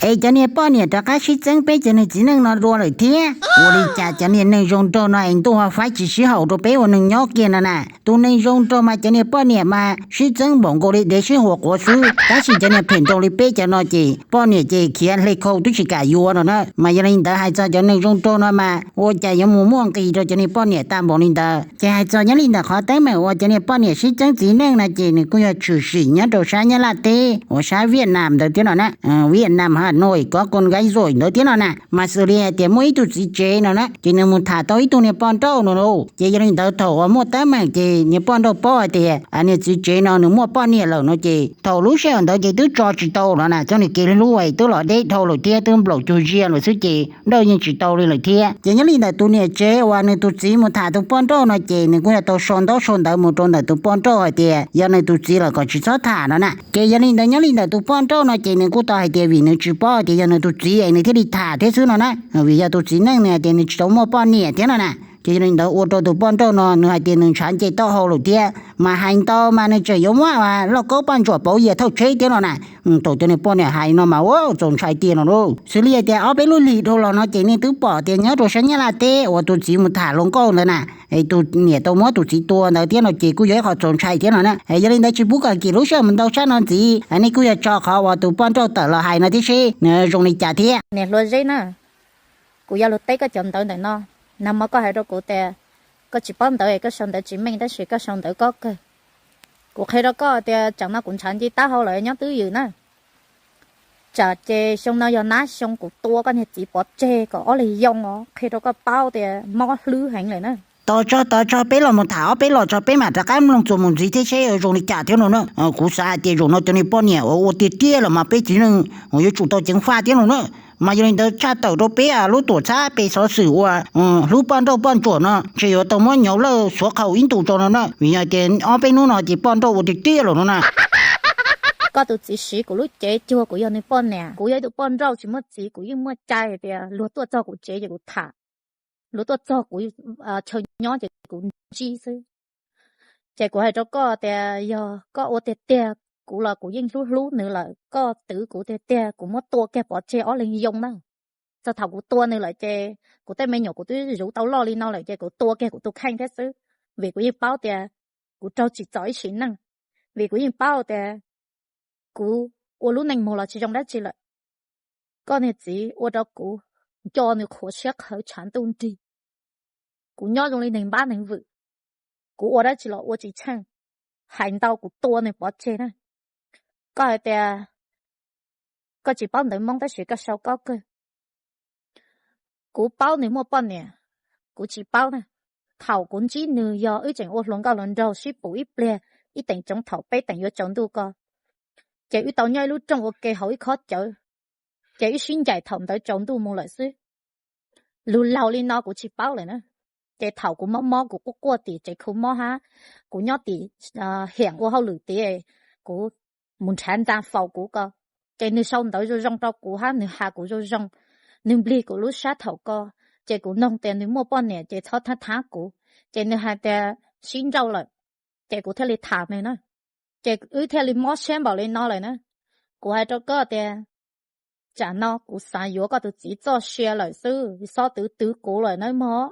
es cov niag poj niam rov qab sib txeeb peb cov niag txiv neej no dua lawm thiab. Ua li cas cov niag neeg zoo nraug no es ntuj ho faib tsis sib haum rau peb ua neeg nyob kiag no na? Tus neeg zoo nraug mas cov niag poj niam mas sib txeeb npaum nkaus li dev sib huas quav xwb, tab sis cov niag phem nraug li peb cov no ces poj niam ces khiav hle khau twb tsis kam yuav no na. Mas yog li ntawd hais txog cov neeg zoo nraug no mas ua cas yuav mus muaj nqis rau cov niag poj niam tag npaum li ntawd. Ces hais txog nyob li ntawm qhov teeb meem uas cov niag poj niam sib txeeb txiv neej no ces nws kuj yog tshwm sim nyob rau sab Nyab Laj teb uas sab Viaj Nam ntawd thiab no na. Viaj Nam ha no kov kon nkaib zoj ntawd thiab no na. Mas xws li hais tias muaj ib tug txiv tsev no na, ces nws mus tham tau ib tug niag poj nrauj no lauj. Ces yog li ntawd thaum uas muaj teeb meem ces niag poj nrauj paub hais tias niag txiv tsev no nws muaj poj niam lawm no ces thaum lub sij hawm ntawd ces twb tso tsis tau no na, cov niag kev hlub es twb los deb dhau lawm thiab twb nplaum cuag zia lawm xwb ces nrauj yeej tsis tau li lawm thiab. Ces nyob li ntawm tus niam tsev uas nws tus txiv mus tham tus poj nrauj no ces nws kuj yog tau sau ntaub sau ntawv mus rau ntawm tus poj nrauj hais tias yog nws tus txiv lawm kom tsis txhob tham no na. Ces yog li ntawd nyob li ntawm tus poj nrauj no ces nws kuj tau hais tias vim nws tsis paub tias yog nws tus txiv es nws thiaj li tham thiab xwb no na, vim yog tus txiv neej nws hais tias nws tsis tau muaj poj niam thiab no na. Ces yog li ntawd ua rau tus poj nrauj no nws hais tias nws ntshav nce taub hau lawm thiab, mas hais ntau mas nws tseem yuav muab lauj kaub poj ntsuam pauv yias thauj tsheb thiab no na. Thaum cov niag poj niam hais no mas ua txaus ntshai tiag no lauj. Xws li hais tias ob peb lub hlis dhau los no ces nej twb pom tias nyob rau sab Nyab Laj teb uas tus txiv mus tham hluas nkauj ntawd na, es tus niam tau muab tus txiv tua ntawd thiab no ces kuj yog ib qho txaus ntshai thiab no na. Yog li ntawd tsis pub kom kim lub sij hawm mus ntau tshaj no ntxiv, nej kuj yog tso qhov uas tus poj nrauj tawm los hais no tib si nws zoo li cas thiab. Niam hluas Zeb na, kuv yuav lug teb koj cov ntawv ntawm no. Nag hmo koj hais rau kuv tias koj tsis paub ntawv es koj sau ntawv tsis meej tab sis koj sau ntawv kob kawg. Kuv qhia rau koj tias tsam no kuv ntshav nce taub hau lawm nyob twj ywm na. Tsam ces xyoo no yog nab xyoo kuv tua koj niag txiv pov tseg kom ob leeg yoo os, qhia rau koj paub tias mob hlwb heev lawm na. Tos tso tos tso peb los mus tham ob peb los tso peb mam rov qab mloog txuas mus ntxiv thiab seb zoo li cas thiab no na. Kuv xav hais tias zaum no cov niag poj niam uas ua tiag tiag los mas peb txiv neej uas yuav tsum tau ceev faj thiab no na. Mas yog li ntawd tshaj tawm rau peb lub tuam txhab pes xov xwm uas hlub poj nrauj poj ntsuam no ntshe yuav tau muab nyauv lawj xuav qhaus ib ntus tso no na, vim yog tias ob peb hnub no ces poj nrauj ua tiag tiag lawm no na. Koj tus txiv siv kuv lub cev cuag kuv yog nws poj niam, kuv yog ib tug poj nrauj tsis muaj txiv, kuv yeej muaj cai hais tias luag tuaj txog kuv tsev ces kuv tham, luag tuaj txog kuv chaw nyob ces kuv ntsib xwb. Ces kuv hais rau koj tias yog koj ua tiag tiag, kuv los kuv yeej hlub hlub nws lawm, koj twv kuv tiag tiag kuv muab tua kiag pov tseg ob leeg yoo na. Txog thaum kuv tua nws lawm ces kuv tej me nyuam kuv twb zuv tau loj li no lawm ces kuv tua kiag kuv tus kheej thiab xwb, vim kuv yeej paub tias kuv raug tsim txom ib sim neej, vim kuv yeej paub tias kuv ua lub neej mus los tsis zoo dab tsi lawm. Koj niag txiv ua rau kuv nco nws qhuav siab qhawv tshav ntuj nrig, kuv nyob zoo li neeg npab neeg vwm, kuv ua dab tsi los ua tsis tsheej, hais ntau kuv tua nws pov tseg na. Koj hais tias koj tsis paub ntawv Hmoob tab sis koj sau kob kawg. Kuv paub nws muaj poj niam, kuv tsis paub na. Thaum kuv ntsib nws yog wb tseem ua hluas nkauj hluas nraug sib pus ib pliag ib teem tsoov thaum peb teem yuav tsaus ntuj ko, ces wb tau nyob ib lub rooj ua ke hauv ib khob cawv, ces wb sib ncaim thaum ntawd tsaus ntuj mus lawm xwb. Lug laug li no kuv tsis paub lawm na. Ces thaum kuv mob mob kuv quaj quaj tim tsev khu mob hab, kuv nyob tim hiam ua hauj lwm tid, kuv mus nrhav ntxa faus kuv ko, ces nws sau ntawv zoo zoo rau kuv hab nws has kuv zoo zoo, nws nplig kuv lub sab thaum ko, ces kuv noog tias nws muaj poj niam ces txhob thab thab kuv, ces nws hais tias sib nrauj lawm, ces kuv thiaj li tham nws na. Ces wb thiaj li mob siab npaum li no lawm na. Kuv hais rau koj tias tsam no kuv xav yuav koj tus txiv txoj sia lawm xwb, xob twv twv kuv lawm nawb mog.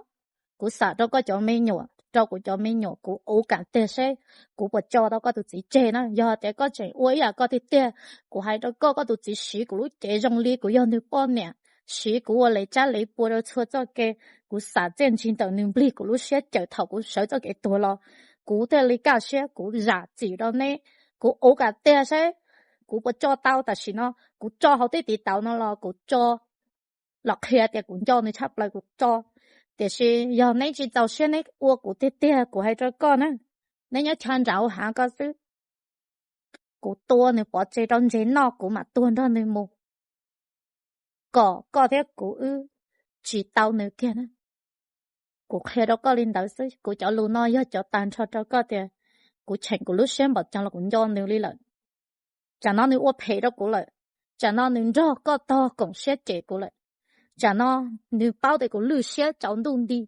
Kuv xam rau koj cov me nyuam, rau kuv cov me nyuam kuv ua kam tiag seb kuv puas tso tau koj tus txiv tseg na. Yog tias koj tseem ua ib yam koj tiag tiag, kuv hais rau koj, koj tus txiv siv kuv lub cev zoo li kuv yog nws poj niam, siv kuv ua lev tsab lev pua rau txhua txoj kev. Kuv xam txiaj ntsig ntawm nws nplig kuv lub siab cawm thaum kuv sawv txoj kev tuag los, kuv thiaj li kaj siab kuv zam txim rau neb. Kuv ua kam tiag seb kuv puas tso tau, tam sim no kuv tso hauv tib tiv tauv no los kuv tso, los qhia tias kuv nco nws tshaj plaws kuv tso. Tiam sis yog neb tsis txaus siab neb ua kuv tiag tiag, kuv hais rau koj na, neb nyob chaw nram hauv hav ko xwb, kuv tua nws pov tseg rau ntses noj kuv mam tuag nrog nws mus, kom koj thiab kuv wb tsis tau nws kiag na. Kuv qhia rau koj li ntawd xwb, kuv cov lus no yog cov tag nrho rau koj tias kuv cheem kuv lub siab npaum cas los kuv nco nws li lawm. Tsam no nws ua phem rau kuv lawm, tsam no nws nrog koj tog koom siab cem kuv lawm, tsam no nws paub tias kuv lwj siab tsaus ntuj nti,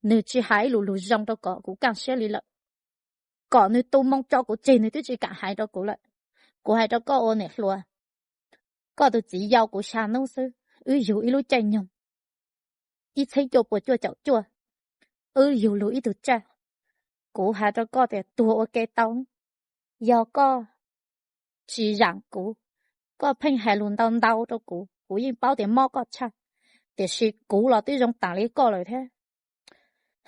nws tsis hais ib lus lus zoo rau kom kuv kaj siab li lawm. Kom nws tu moo tso kuv tseg nws twb tsis kam hais rau kuv lawm. Kuv hais rau koj ua niam hluas, Koj tus txiv yau kuv xya hnub xwb, wb yug ib lub caij nyoog ib txhiab cuaj puas cuaj caum cuaj, wb yug lug ib tug tsaj. Kuv has rau koj tias tuag ua ke tau, yog koj tsis zaam kuv, koj pheej hais lus ntau ntau rau kuv, kuv yeej paub tias mob koj tshaj, tiam sis kuv los twb zoo taam li koj lawm thiab.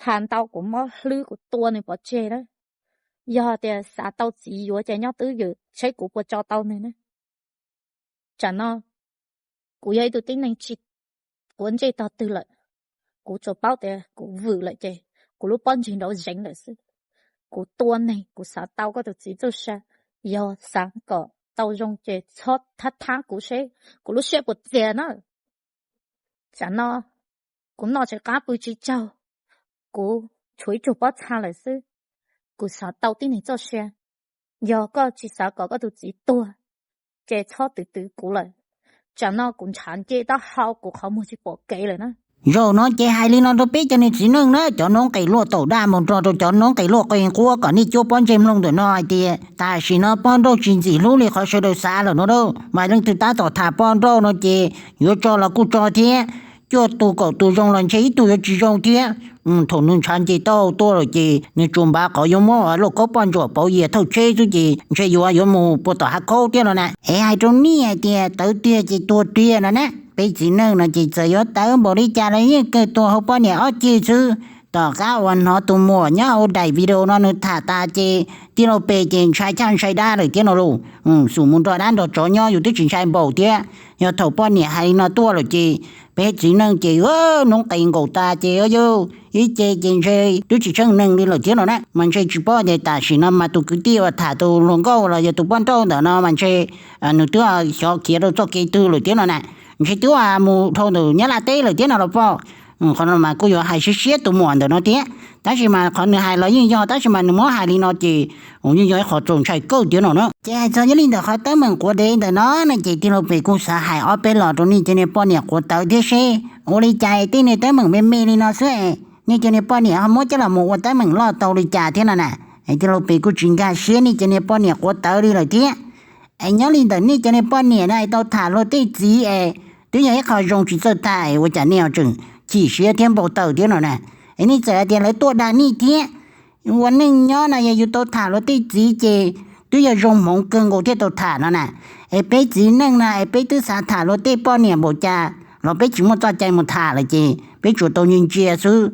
Has ntau kuv mob hlwb kuv tua nws pov tseg na. Yog tias xav tau txiv yuav ces nyob twj ywm saib kuv puas tso tau nws na. Tsam no kuv yog ib tug tib neeg tsis quav ntsej tog twg lawm, kuv tsuas paub tias kuv vwm lawm ces kuv lub pob ntseg nrov zeev lawm xwb. Kuv tua neeg kuv xav tau koj tus txiv txuj sa, yog xav kom tau zoo ces txhob thab thab kuv seb kuv lub siab puas txias na. Tsam no kuv noj tsis qab pw tsis tsaug, kuv tshuav ib tug pob txha lawm xwb. Kuv xav tau tib neeg txoj sia, yog koj tsis xav kom koj tus txiv tuag ces txhob twv twv kuv lawm. Tsam no kuv ntshav nce taub hau kuv qhov muag tsis pom kev lawm na. Zaum no ces hais li no rau peb cov niag txiv neej na, cov noob qes luaj taum daj mus nrog rau cov noob qes luaj qe nquab kom nej cuab pob ntseg mloog ntawm no hais tias tam sim no poj nrauj tsis ntxim hlub li qhov sawv daws xav lawm no lauj. Mas leej twg tab tom tham poj nrauj no ces yuav tso los kuj tso thiab, cuaj tus kaum tus zoo los ntshe ib tug yuav tsis zoo thiab. Thaum nws ntshav nce taub hau tuaj lawm ces nws tsuas npav qhov yuav muab lauj kaub poj ntsuam pauv yias thauj tsheb xwb ces ntshe yuav yuav mus puag tom hav khaub thiab no na. Es hais rau nej hais tias tawv tiag ces tuag tiag no na. Peb txiv neej no ces txawm yuav tawv npaum li cas los yeej kawg tuag hauv poj niam ob ceg xwb. Tom qab uas hnov tus muam nyob hauv daim video no nws tham tas ces tij laug Pes ces ntshai chaj ntshai dab lawm thiab no lauj. Xum mus nrog dab nrog tsov nyob yus twb tsis ntshai npaum thiab. Yog thaum poj niam hais li no tuaj lawm ces peb txiv neej ces noob qes nkaus tas ces yog ib ce ces ntshe twb tsis tsheej neeg li lawm thiab no na. Mas ntshe tsis paub tias tam sim no mas tus kwv tij uas tham tus hluas nkauj los yog tus poj nrauj ntawm no mas ntshe nws twb xyov khiav rau txoj kev twg lawm thiab no na. Ntshe twb mus dhau ntawm Nyab Laj teb lawm thiab no los poj. Qhov no mas kuj yuav hais siab siab tus muam ntawm no thiab, tab sis mas qhov nws hais los yeej yog, tab sis mas nws muab hais li no ces yeej yog ib qhov txaus ntshai kawg thiab no na. Ces hais txog nyob li ntawm qhov teeb meem quav dev ntawm no no ces tij laug Pes kuj xav hais ob peb los rau nej cov niag poj niam quav tawv thiab seb ua li cas es tej niag teeb meem me me li no xwb es nej cov niag poj niam ho muab coj los mus ua teeb meem loj tau li cas thiab no na. Es tij laug Pes kuj tsis nkag siab nej cov niag poj niam quav tawv li lawm thiab. Es nyob li ntawm nej cov niag poj niam no es tau tham luag tej txiv es twb yog ib qho zoo tsis txawj tham es ua cas nej ho tseem chim siab thiab npau taws thiab no na. Es nej txawm hais tias lawv tuaj dag nej thiab. Ua neej nyob no yog yus tau tham luag tej txiv ces twb yog zoo hmoov kawg nkaus thiaj tau tham no na. Es peb txiv neej no es peb twb xav tham luag tej poj niam npaum cas los peb tsis muaj txoj cai mus tham lawm ces peb tsuas tau ntsia ntsia xwb.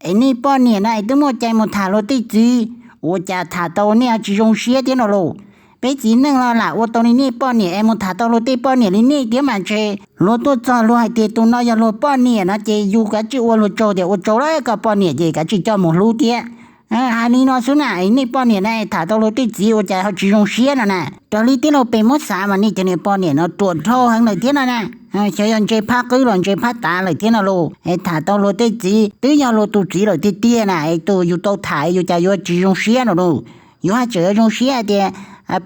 Es nej poj niam no es twb muaj cai mus tham luag tej txiv, ua cas tham tau nej ho tsis zoo siab thiab no lauj? Peb txiv neej los lam ua tau li nej poj niam es mus tham tau luag tej poj niam li nej thiab mas ntshe luag tuaj txog luag hais tias tus no yog luag poj niam no ces yus kav tsij ua luag tsaug tias ua tsaug lawm koj poj niam ces kav tsij coj mus hlub thiab. Hais li no xwb na, nej poj niam na es tham tau luag tej txiv ua cas ho tsis zoo siab no na. Raws li tij laug Pes muab xav mas nej cov niag poj niam no ruam dhau heev lawm thiab no na. Xyov yog ntse phab qwb los ntse phab tav lawm thiab no lauj. Es tham tau luag tej txiv twb yog luag tus txiv lawm tiag tiag na es tus yus tau tham yus cas yuav tsis zoo siab no lauj. Yus haj tseem yuav zoo siab hais tias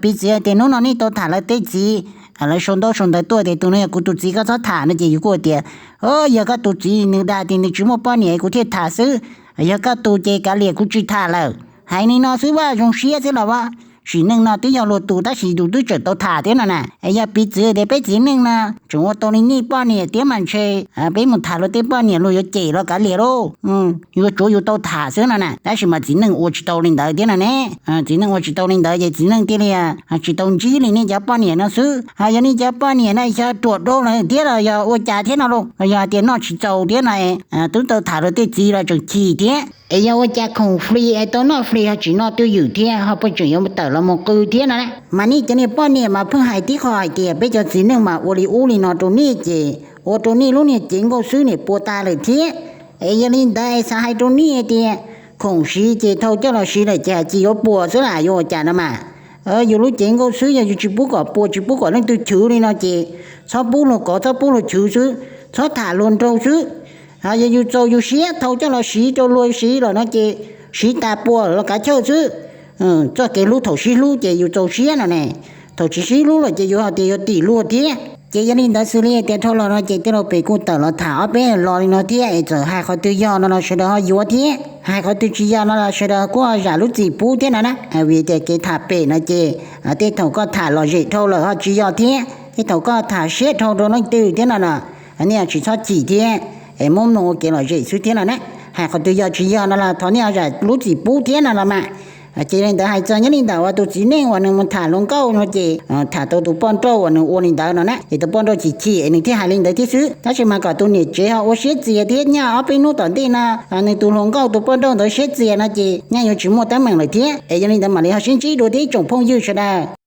piv txwv hais tias hnub no nej tau tham lawv tej txiv, lawv sau ntaub sau ntawv tuaj tias tus no yog kuv tus txiv koj txhob tham no ces yus kuj tias, o, yog koj tus txiv nws dag tias nws tsis muaj poj niam kuv thiaj tham xwb, yog koj tus ces kav liam kuv tsis tham lawm. Hais li no xwb vaj zoo siab xwb los vaj. Sim neej no twb yog luag tus tab sis yus twb tseem tau tham thiab no na. Es yog piv txwv tias peb txiv neej no tseem ua tau li nej poj niam thiab mas ntshe peb mus tham luag tej poj niam luag yuav cem los kav liam lauj. Yuav tsuav yus tau tham xwb no na, tab sis mas txiv neej ua tsis tau li ntawd thiab no ne. Txiv neej ua tsis tau li ntawd ces txiv neej thiaj li tsis tau ntsib li nej cov poj niam no xwb. Ho yog nej cov poj niam no xyov ruam dhau lawm thiab los yog ua cas thiab no lauj, los yog hais tias noj tsis txaus thiab no, twb tau tham luag tej txiv los tseem chim thiab. Es yog ua cas khoom free es tau noj free ho tsis noj twj ywm thiab ho pheej tseem yuav tawm los mus qw thiab no na. Mas nej cov niag poj niam mas pheej hais tib qho hais tias peb cov txiv neej mas ua li ub li no rau nej ces ua rau nej lub niag cev nkauj xwb niam puas tas lawm thiab. Es yog li ntawd es xav hais rau nej tias khoom siv ces thau coj los siv lawm ces hais tsis yuav puas xwb lam yuav ua cas no mas. Yus lub cev nkauj xwb yog yus tsis pub kom puas tsis pub kom leej twg chwv li no ces txhob pub luag kov txhob pub luag chwv xwb, txhob tham luag nraug xwb. Yog yus txaus yus siab thau coj los siv rau luag siv los no ces siv tas puas los kav chawj xwb. Txoj kev hlub thaum sib hlub ces yus txaus siab no ne, thaum tsis sib hlub lawm ces yus ho tias yuav tim luag thiab. Ces yog li ntawd xws li tias dhau los no ces tij laug Pes kuj tawm los tham ob peb los li no thiab es txawm hais qhov twg yog no los sawv daws ho yuav thiab, hais qhov twg tsis yog no los sawv daws kuj ho zam lub txim pub thiab no na. Vim tias kev tham pem no ces tej thaum koj tham lom zem dhau lawm ho tsis yog thiab. Tej thaum koj tham siab dhau rau leej twg thiab no los nej tsis txhob chim thiab, es muab mloog ua kev lom zem xwb thiab no na. Hais qhov twg yog tsis yog no los thov nej zam lub txim pub thiab no los mas. Ces li ntawd hais txog nyob li ntawm uas tus txiv neej uas nws mus tham hluas nkauj no ces tham tau tus poj nrauj uas nws ua li ntawd no na, ces tus poj nrauj chim chim es nws thiaj hais li ntawd thiab xwb. Tab sis mas kom tus niam tsev ho ua siab txias thiab, nyaj ob peb hnub tom ntej no nws tus hluas nkauj tus poj nrauj ntawd siab txias no ces nyaj yuav tsis muaj teeb meem lawm thiab. Es yog li ntawd mam li ho sib ntsib dua thiab ib tsoom phooj ywg sawv daws.